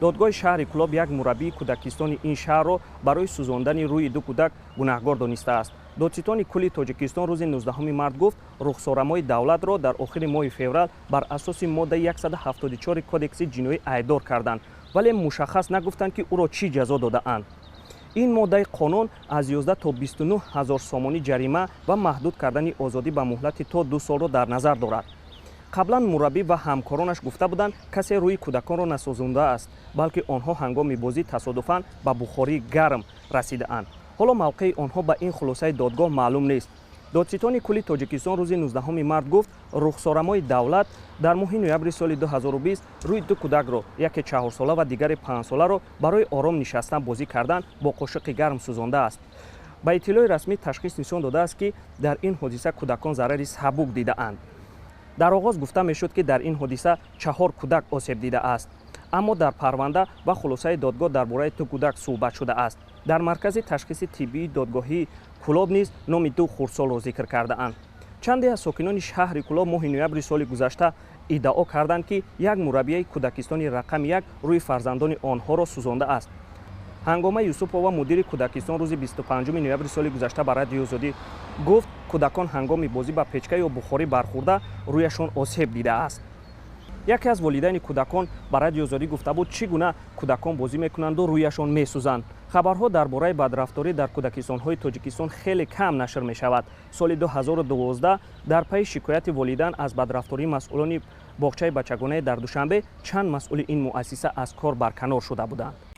Додгоҳи шаҳри Кӯлоб як мураббии кӯдакистони ин шаҳрро барои сӯзондани рӯи ду кӯдак гунаҳгор донистааст. Додситони кулли Тоҷикистон рӯзи 19 март гуфт, Рухсорамои Давлатро дар охири моҳи феврал бар асоси моддаи 174 Кодекси ҷиноӣ айбдор карданд, вале мушаххас нагуфтанд, ки ӯро чӣ ҷазо додаанд. Ин моддаи қонун аз 11 то 29 ҳазор сомонӣ ҷарима ва маҳдуд кардани озодӣ ба муҳлати то 2 солро дар назар дорад. Қаблан мураббӣ ва ҳамкоронаш гуфта буданд, касе рӯи кӯдаконро насӯзондааст, балки онҳо ҳангоми бозӣ тасодуфан ба бухории гарм расидаанд. Ҳоло мавқеи онҳо ба ин хулосаи додгоҳ маълум нест. Додситони кулли Тоҷикистон рӯзи 19 март гуфт, Рухсорамои Давлат дар моҳи ноябри соли 2020 рӯи ду кӯдакро, яке 4сола ва дигаре 5соларо, барои ором нишастан бозӣ кардан бо қошиқи гарм сӯзондааст. Ба иттилои расмӣ, ташхис нишон додааст, ки дар ин ҳодиса кӯдакон зарари сабук дидаанд. Дар оғоз гуфта мешуд, ки дар ин ҳодиса чаҳор кӯдак осеб дидааст, аммо дар парванда ва хулосаи додгоҳ дар бораи ду кӯдак суҳбат шудааст. Дар маркази ташхиси тиббии додгоҳии Кӯлоб низ номи ду хурдсолро зикр кардаанд. Чанде аз сокинони шаҳри Кӯлоб моҳи ноябри соли гузашта иддао карданд, ки як мураббияи кӯдакистони рақами 1 рӯи фарзандони онҳоро сӯзондааст. Ҳангома Юсупова, мудири кӯдакистон, рӯзи 25 ноябри соли гузашта ба Радиои Озодӣ гуфт, кӯдакон ҳангоми бозӣ ба печка ё бухорӣ бархӯрда, рӯяшон осеб дидааст. Яке аз волидайни кӯдакон ба Радиои Озодӣ гуфта буд, чӣ гуна кӯдакон бозӣ мекунанду рӯяшон месӯзанд. Хабарҳо дар бораи бадрафторӣ дар кӯдакистонҳои Тоҷикистон хеле кам нашр мешавад. Соли 2012 дар пайи шикояти волидайн аз бадрафтории масъулони боғчаи бачагонае дар Душанбе чанд масъули ин муассиса аз кор барканор шуда буданд.